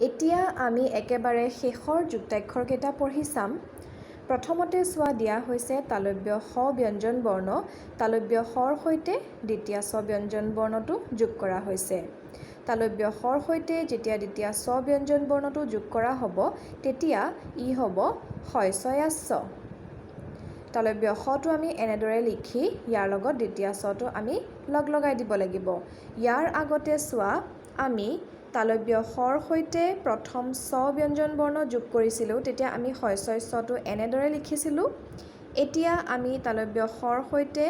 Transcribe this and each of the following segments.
এতিয়া আমি একেবাৰে শেষৰ যুক্তাক্ষৰকেইটা পঢ়ি চাম। প্ৰথমতে চোৱা, দিয়া হৈছে তালব্য স ব্যঞ্জন বৰ্ণ। তালব্য সৰ সৈতে দ্বিতীয় চ ব্যঞ্জন বৰ্ণটো যোগ কৰা হৈছে। তালব্য সৰ সৈতে যেতিয়া দ্বিতীয় চ ব্যঞ্জন বৰ্ণটো যোগ কৰা হ'ব, তেতিয়া ই হ'ব শয়চয়াস্য। তালব্য সটো আমি এনেদৰে লিখি ইয়াৰ লগত দ্বিতীয় চটো আমি লগ লগাই দিব লাগিব। ইয়াৰ আগতে চোৱা, আমি তালব্য সৰ সৈতে প্ৰথম চ ব্যঞ্জন বৰ্ণ যোগ কৰিছিলোঁ, তেতিয়া আমি শয়চয়স্যটো এনেদৰে লিখিছিলোঁ। এতিয়া আমি তালব্য সৰ সৈতে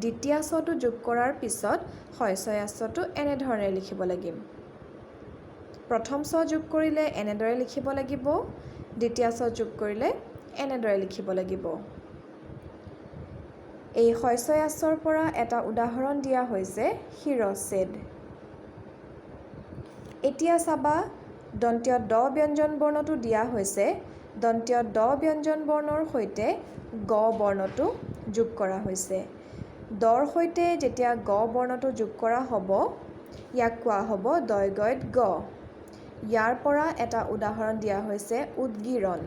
দ্বিতীয় চটো যোগ কৰাৰ পিছত শয়চয়াস্যটো এনেধৰণে লিখিব লাগিব। প্ৰথম চ যোগ কৰিলে এনেদৰে লিখিব লাগিব, দ্বিতীয় চ যোগ কৰিলে এনেদৰে লিখিব লাগিব। এই শয়চয়াস্যৰ পৰা এটা উদাহৰণ দিয়া হৈছে, শিৰচ্ছেদ। এতিয়া চাবা, দন্ত্য দ ব্যঞ্জন বৰ্ণটো দিয়া হৈছে। দন্ত্য দ ব্যঞ্জন বৰ্ণৰ সৈতে গ বৰ্ণটো যোগ কৰা হৈছে। দৰ সৈতে যেতিয়া গ বৰ্ণটো যোগ কৰা হ'ব, ইয়াক কোৱা হ'ব দয়গয়ত গ। ইয়াৰ পৰা এটা উদাহৰণ দিয়া হৈছে, উদ্গীৰণ।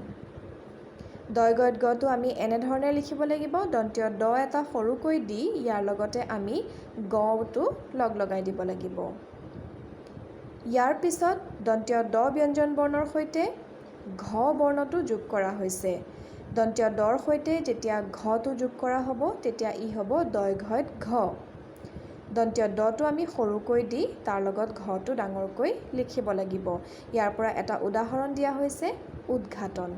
দয়গয়ত গটো আমি এনেধৰণে লিখিব লাগিব, দন্ত্য দ এটা সৰুকৈ দি ইয়াৰ লগতে আমি গটো লগ লগাই দিব লাগিব। ইয়াৰ পিছত দন্ত্য দ ব্যঞ্জন বৰ্ণৰ সৈতে ঘ বৰ্ণটো যোগ কৰা হৈছে। দন্ত্য দৰ সৈতে যেতিয়া ঘটো যোগ কৰা হ'ব, তেতিয়া ই হ'ব দয়ঘয়ত ঘ। দন্ত্য দটো আমি সৰুকৈ দি তাৰ লগত ঘটো ডাঙৰকৈ লিখিব লাগিব। ইয়াৰ পৰা এটা উদাহৰণ দিয়া হৈছে, উদ্ঘাটন।